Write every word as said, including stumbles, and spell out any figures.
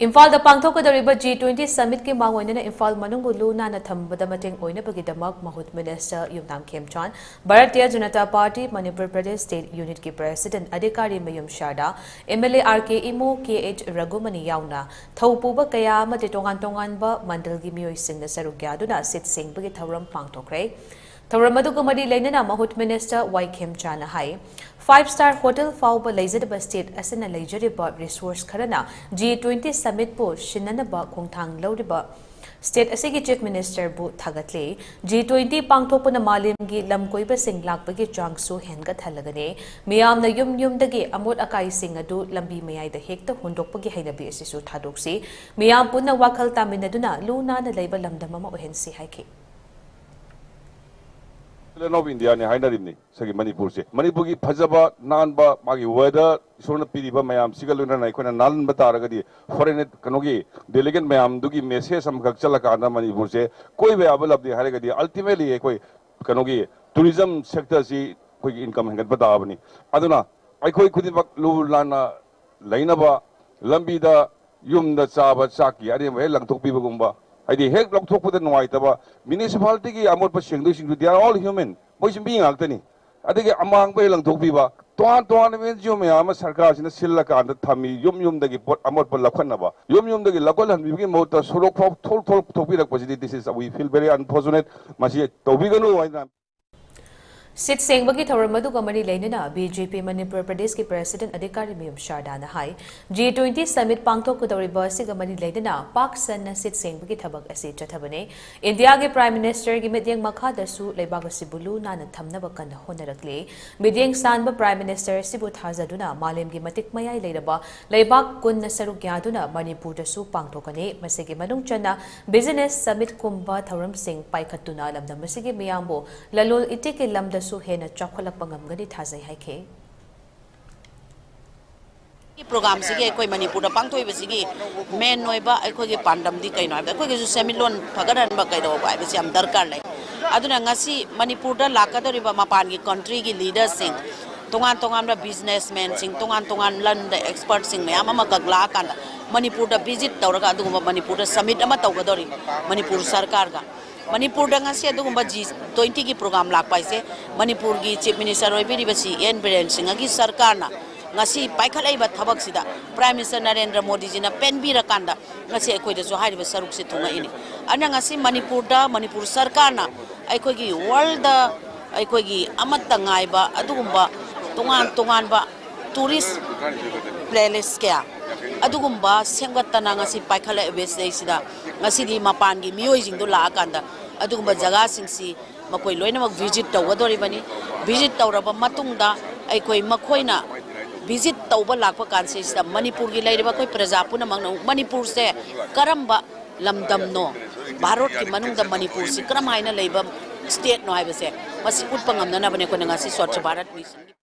ꯏꯝꯐꯥꯜꯗ ꯄꯥꯡꯊꯣꯛꯀꯗꯧꯔꯤꯕ G twenty Summitꯀꯤ ꯃꯥꯡꯑꯣꯏꯅꯅ ꯏꯝꯐꯥꯜ ꯃꯅꯨꯡꯕꯨ ꯂꯨ ꯅꯥꯟꯅ ꯊꯝꯕꯗ ꯃꯇꯦꯡ ꯑꯣꯏꯅꯕꯒꯤꯗꯃꯛ ꯃꯍꯨꯠ minister Yumnam Khemchand, Bharatiya Janata party Manipur Pradesh state ꯌꯨꯅꯤꯠꯀꯤ president Adhikarimayum Sharda, MLA RK Imo, KH ꯔꯘꯨꯃꯅꯤ ꯌꯥꯎꯅ ꯊꯧꯄꯨꯕ ꯀꯌꯥ ꯑꯃꯗꯤ ꯇꯣꯉꯥꯟ ꯇꯣꯉꯥꯟꯕ ꯃꯟꯗꯜꯒꯤ ꯃꯤꯑꯣꯏꯁꯤꯡꯅ ꯁꯔꯨꯛ ꯌꯥꯗꯨꯅ ꯁꯤꯠ ꯁꯦꯡꯕꯒꯤ ꯊꯧꯔꯝ ꯄꯥꯡꯊꯣꯛꯈ꯭ꯔꯦ꯫ ꯊꯧꯔꯝ ꯑꯗꯨꯒ ꯃꯔꯤ ꯂꯩꯅꯅ ꯃꯍꯨꯠ ꯃꯤꯅꯤꯁꯇꯔ ꯋꯥꯏ ꯈꯦꯝꯆꯥꯅ ꯍꯥꯏ, five star hotel ꯐꯥꯎꯕ ꯂꯩꯖꯗꯕ ꯁ꯭ꯇꯦꯠ ꯑꯁꯤꯅ ꯂꯩꯖꯔꯤꯕ ꯔꯤꯁꯣꯔꯁ ꯈꯔꯅ G twenty Summitꯄꯨ ꯁꯤꯟꯅꯅꯕ ꯈꯣꯡꯊꯥꯡ ꯂꯧꯔꯤꯕ ꯁ꯭ꯇꯦꯠ ꯑꯁꯤꯒꯤ ꯆꯤꯐ ꯃꯤꯅꯤꯁꯇꯔꯕꯨ ꯊꯥꯒꯠꯂꯤ꯫ G twenty ꯄꯥꯡꯊꯣꯛꯄꯅ ꯃꯥꯂꯦꯝꯒꯤ ꯂꯝꯀꯣꯏꯕꯁꯤꯡ ꯂꯥꯛꯄꯒꯤ ꯆꯥꯡꯁꯨ ꯍꯦꯟꯒꯠꯍꯜꯂꯒꯅꯤ꯫ ꯃꯤꯌꯥꯝꯅ ꯌꯨꯝ ꯌꯨꯝꯗꯒꯤ ꯑꯃꯣꯠ ꯑꯀꯥꯏꯁꯤꯡ ꯑꯗꯨ ꯂꯝꯕꯤ ꯃꯌꯥꯏꯗ ꯍꯦꯛꯇ ꯍꯨꯟꯗꯣꯛꯄꯒꯤ ꯍꯩꯅꯕꯤ ꯑꯁꯤꯁꯨ ꯊꯥꯗꯣꯛꯁꯤ꯫ ꯃꯤꯌꯥꯝ ꯄꯨꯟꯅ ꯋꯥꯈꯜ ꯇꯥꯃꯤꯟꯅꯗꯨꯅ ꯂꯨ ꯅꯥꯟꯅ ꯂꯩꯕ ꯂꯝꯗꯝ ꯑꯃ ꯑꯣꯏꯍꯟꯁꯤ ꯍꯥꯏꯈꯤ꯫ Land of Indiaꯅꯤ ꯍꯥꯏꯅꯔꯤꯕꯅꯤ ꯉꯁꯥꯏꯒꯤ ꯃꯅꯤꯄꯨꯔꯁꯦ꯫ ꯃꯅꯤꯄꯨꯔꯒꯤ ꯐꯖꯕ, ꯅꯥꯟꯕ, ꯃꯥꯒꯤ weather, ꯏꯁꯣꯔꯅ ꯄꯤꯔꯤꯕ ꯃꯌꯥꯝꯁꯤꯒ ꯂꯣꯏꯅꯅ ꯑꯩꯈꯣꯏꯅ ꯅꯥꯜꯍꯟꯕ ꯇꯥꯔꯒꯗꯤ, foreign, ꯀꯩꯅꯣꯒꯤ delegate ꯃꯌꯥꯝꯗꯨꯒꯤ message ꯑꯃꯈꯛ ꯆꯠꯂꯀꯥꯟꯗ ꯃꯅꯤꯄꯨꯔꯁꯦ ꯀꯣꯏꯕ ꯌꯥꯕ ꯂꯝꯅꯤ ꯍꯥꯏꯔꯒꯗꯤ, ultimately ꯑꯩꯈꯣꯏ ꯀꯩꯅꯣꯒꯤ tourism sectorꯁꯤ ꯑꯩꯈꯣꯏꯒꯤ income ꯍꯦꯟꯒꯠꯄ ꯇꯥꯕꯅꯤ꯫ ꯑꯗꯨꯅ ꯑꯩꯈꯣꯏ ꯈꯨꯗꯤꯡꯃꯛ ꯂꯨ ꯅꯥꯟꯅ ꯂꯩꯅꯕ, ꯂꯝꯕꯤꯗ ꯌꯨꯝꯗ ꯆꯥꯕ ꯆꯥꯛꯀꯤ ꯑꯔꯦꯝꯕ ꯍꯦꯛ ꯂꯪꯊꯣꯛꯄꯤꯕꯒꯨꯝꯕ, ꯍꯥꯏꯗꯤ ꯍꯦꯛ ꯂꯧꯊꯣꯛꯄꯗ ꯅꯨꯡꯉꯥꯏꯇꯕ, municipalityꯒꯤ ꯑꯃꯣꯠꯄ ꯁꯦꯡꯗꯣꯏꯁꯤꯡꯗꯨ, they are all human, ꯃꯣꯏꯁꯨ ꯃꯤ ꯉꯥꯛꯇꯅꯤ꯫ ꯑꯗꯒꯤ ꯑꯃꯥꯡꯕ ꯍꯦꯛ ꯂꯪꯊꯣꯛꯄꯤꯕ, ꯇꯣꯉꯥꯟ ꯇꯣꯉꯥꯟꯕ NGO ꯃꯌꯥꯝ ꯑꯃ ꯁꯔꯀꯥꯔꯁꯤꯅ ꯁꯤꯜꯂꯀꯥꯟꯗ ꯊꯝꯃꯤ, ꯌꯨꯝ ꯌꯨꯝꯗꯒꯤ ꯄꯣꯠ ꯑꯃꯣꯠꯄ ꯂꯧꯈꯠꯅꯕ, ꯌꯨꯝ ꯌꯨꯝꯗꯒꯤ ꯂꯧꯈꯠꯍꯟꯕꯤꯕꯒꯤ ꯃꯍꯨꯠꯇ ꯁꯣꯔꯣꯛ ꯐꯥꯎ ꯊꯣꯛ ꯊꯣꯛ ꯊꯣꯛꯄꯤꯔꯛꯄꯁꯤꯗꯤ, this is, we feel very unfortunate, ꯃꯁꯤ ꯇꯧꯕꯤꯒꯅꯨ ꯍꯥꯏꯅ꯫ ꯁꯤꯠ ꯁꯦꯡꯕꯒꯤ ꯊꯧꯔꯝ ꯑꯗꯨꯒ ꯃꯔꯤ ꯂꯩꯅꯅ BJP ꯃꯅꯤꯄꯨꯔ ꯄ꯭ꯔꯗꯦꯁꯀꯤ ꯄ꯭ꯔꯦꯁꯤꯗꯦꯟꯠ ꯑꯙꯤꯀꯥꯔꯤ ꯃꯌꯨꯝ ꯁꯥꯔꯗꯥꯅ ꯍꯥꯏ, G twenty Summit ꯄꯥꯡꯊꯣꯛꯀꯗꯧꯔꯤꯕ ꯑꯁꯤꯒ ꯃꯔꯤ ꯂꯩꯅꯅ ꯄꯥꯛ ꯁꯟꯅ ꯁꯤꯠ ꯁꯦꯡꯕꯒꯤ ꯊꯕꯛ ꯑꯁꯤ ꯆꯠꯊꯕꯅꯤ꯫ ꯏꯟꯗꯤꯌꯥꯒꯤ ꯄ꯭ꯔꯥꯏꯝ ꯃꯤꯅꯤꯁꯇꯔꯒꯤ ꯃꯤꯠꯌꯦꯡ ꯃꯈꯥꯗꯁꯨ ꯂꯩꯕꯥꯛ ꯑꯁꯤꯕꯨ ꯂꯨ ꯅꯥꯟꯅ ꯊꯝꯅꯕ ꯀꯟꯅ ꯍꯣꯠꯅꯔꯛꯂꯤ꯫ ꯃꯤꯠꯌꯦꯡ ꯁꯥꯟꯕ ꯄ꯭ꯔꯥꯏꯝ ꯃꯤꯅꯤꯁꯇꯔ ꯑꯁꯤꯕꯨ ꯊꯥꯖꯗꯨꯅ ꯃꯥꯂꯦꯝꯒꯤ ꯃꯇꯤꯛ ꯃꯌꯥꯏ ꯂꯩꯔꯕ ꯂꯩꯕꯥꯛ ꯀꯨꯟꯅ ꯁꯔꯨꯛ ꯌꯥꯗꯨꯅ ꯃꯅꯤꯄꯨꯔꯗꯁꯨ ꯄꯥꯡꯊꯣꯛꯀꯅꯤ꯫ ꯃꯁꯤꯒꯤ ꯃꯅꯨꯡ ꯆꯟꯅ business summitꯀꯨꯝꯕ ꯊꯧꯔꯝꯁꯤꯡ ꯄꯥꯏꯈꯠꯇꯨꯅ ꯂꯝꯗꯝ ꯑꯁꯤꯒꯤ ꯃꯤꯌꯥꯝꯕꯨ ꯂꯂꯣꯟ ꯏꯇꯤꯛꯀꯤ ꯂꯝꯗꯁꯨ ꯍꯦꯟꯅ ꯆꯥꯎꯈꯠꯂꯛꯄ ꯉꯝꯒꯅꯤ ꯊꯥꯖꯩ ꯍꯥꯏꯈꯤ꯫ ꯄ꯭ꯔꯣꯒ꯭ꯔꯥꯝꯁꯤꯒꯤ, ꯑꯩꯈꯣꯏ ꯃꯅꯤꯄꯨꯔꯗ ꯄꯥꯡꯊꯣꯛꯏꯕꯁꯤꯒꯤ main ꯑꯣꯏꯕ ꯑꯩꯈꯣꯏꯒꯤ ꯄꯥꯟꯗꯝꯗꯤ ꯀꯩꯅꯣ ꯍꯥꯏꯕꯗ, ꯑꯩꯈꯣꯏꯒꯤꯁꯨ ꯁꯦꯟꯃꯤꯠꯂꯣꯟ ꯐꯒꯠꯍꯟꯕ ꯀꯩꯗꯧꯕ ꯍꯥꯏꯕꯁꯤ ꯌꯥꯝ ꯗꯔꯀꯥꯔ ꯂꯩ꯫ ꯑꯗꯨꯅ ꯉꯁꯤ ꯃꯅꯤꯄꯨꯔꯗ ꯂꯥꯛꯀꯗꯧꯔꯤꯕ ꯃꯄꯥꯟꯒꯤ countryꯒꯤ leaderꯁꯤꯡ, ꯇꯣꯉꯥꯟ ꯇꯣꯉꯥꯟꯕ businessmanꯁꯤꯡ, ꯇꯣꯉꯥꯟ ꯇꯣꯉꯥꯟ ꯂꯝꯗ expertꯁꯤꯡ ꯃꯌꯥꯝ ꯑꯃꯈꯛ ꯂꯥꯛꯑꯀꯥꯟꯗ, ꯃꯅꯤꯄꯨꯔꯗ ꯚꯤꯖꯤꯠ ꯇꯧꯔꯒ ꯑꯗꯨꯒꯨꯝꯕ ꯃꯅꯤꯄꯨꯔꯗ ꯁꯃꯤꯠ ꯑꯃ ꯇꯧꯒꯗꯧꯔꯤ ꯃꯅꯤꯄꯨꯔ ꯁꯔꯀꯥꯔꯒ꯫ ꯃꯅꯤꯄꯨꯔꯗ ꯉꯁꯤ ꯑꯗꯨꯒꯨꯝꯕ ꯖꯤ ꯇ꯭ꯋꯦꯟꯇꯤꯒꯤ ꯄ꯭ꯔꯣꯒ꯭ꯔꯥꯝ ꯂꯥꯛꯄ ꯍꯥꯏꯁꯦ ꯃꯅꯤꯄꯨꯔꯒꯤ ꯆꯤꯐ ꯃꯤꯅꯤꯁꯇꯔ ꯑꯣꯏꯕꯤꯔꯤꯕ ꯁꯤ ꯑꯦꯟ ꯕꯤꯔꯦꯟ ꯁꯤꯡꯍꯒꯤ ꯁꯔꯀꯥꯔꯅ ꯉꯁꯤ ꯄꯥꯏꯈꯠꯂꯛꯏꯕ ꯊꯕꯛꯁꯤꯗ ꯄ꯭ꯔꯥꯏꯝ ꯃꯤꯅꯤꯁꯇꯔ ꯅꯔꯦꯟꯗ꯭ꯔ ꯃꯣꯗꯤꯖꯤꯅ ꯄꯦꯟꯕꯤꯔꯀꯥꯟꯗ ꯉꯁꯤ ꯑꯩꯈꯣꯏꯗꯁꯨ ꯍꯥꯏꯔꯤꯕ ꯁꯔꯨꯛꯁꯦ ꯊꯨꯡꯉꯛꯏꯅꯤ꯫ ꯑꯗꯨꯅ ꯉꯁꯤ ꯃꯅꯤꯄꯨꯔꯗ ꯃꯅꯤꯄꯨꯔ ꯁꯔꯀꯥꯔꯅ ꯑꯩꯈꯣꯏꯒꯤ ꯋꯥꯔꯜꯗ ꯑꯩꯈꯣꯏꯒꯤ ꯑꯃꯠꯇ ꯉꯥꯏꯕ ꯑꯗꯨꯒꯨꯝꯕ ꯇꯣꯉꯥꯟ ꯇꯣꯉꯥꯟꯕ ꯇꯨꯔꯤꯁ ꯄ꯭ꯂꯦꯁ ꯀꯌꯥ ꯑꯗꯨꯒꯨꯝꯕ ꯁꯦꯝꯒꯠꯇꯅ ꯉꯁꯤ ꯄꯥꯏꯈꯠꯂꯛꯏꯕꯁꯤꯗꯩꯁꯤꯗ ꯉꯁꯤꯗꯤ ꯃꯄꯥꯟꯒꯤ ꯃꯤꯑꯣꯏꯁꯤꯡꯗꯣ ꯂꯥꯛꯑꯀꯥꯟꯗ ꯑꯗꯨꯒꯨꯝꯕ ꯖꯒꯥꯁꯤꯡꯁꯤ ꯃꯈꯣꯏ ꯂꯣꯏꯅꯃꯛ ꯚꯤꯖꯤꯠ ꯇꯧꯒꯗꯧꯔꯤꯕꯅꯤ꯫ ꯚꯤꯖꯤꯠ ꯇꯧꯔꯕ ꯃꯇꯨꯡꯗ ꯑꯩꯈꯣꯏ ꯃꯈꯣꯏꯅ ꯚꯤꯖꯤꯠ ꯇꯧꯕ ꯂꯥꯛꯄ ꯀꯥꯟꯁꯤꯗ ꯃꯅꯤꯄꯨꯔꯒꯤ ꯂꯩꯔꯤꯕ ꯑꯩꯈꯣꯏ ꯄ꯭ꯔꯖꯥ ꯄꯨꯝꯅꯃꯛꯅ ꯃꯅꯤꯄꯨꯔꯁꯦ ꯀꯔꯝꯕ ꯂꯝꯗꯝꯅꯣ, ꯚꯥꯔꯠꯀꯤ ꯃꯅꯨꯡꯗ ꯃꯅꯤꯄꯨꯔꯁꯤ ꯀꯔꯝ ꯍꯥꯏꯅ ꯂꯩꯕ ꯁ꯭ꯇꯦꯠꯅꯣ ꯍꯥꯏꯕꯁꯦ ꯃꯁꯤ ꯎꯠꯄ ꯉꯝꯅꯅꯕꯅꯦ ꯑꯩꯈꯣꯏꯅ ꯉꯁꯤ ꯁ꯭ꯋꯥꯆ ꯚꯥꯔꯠ ꯃꯤꯁꯟꯒꯤ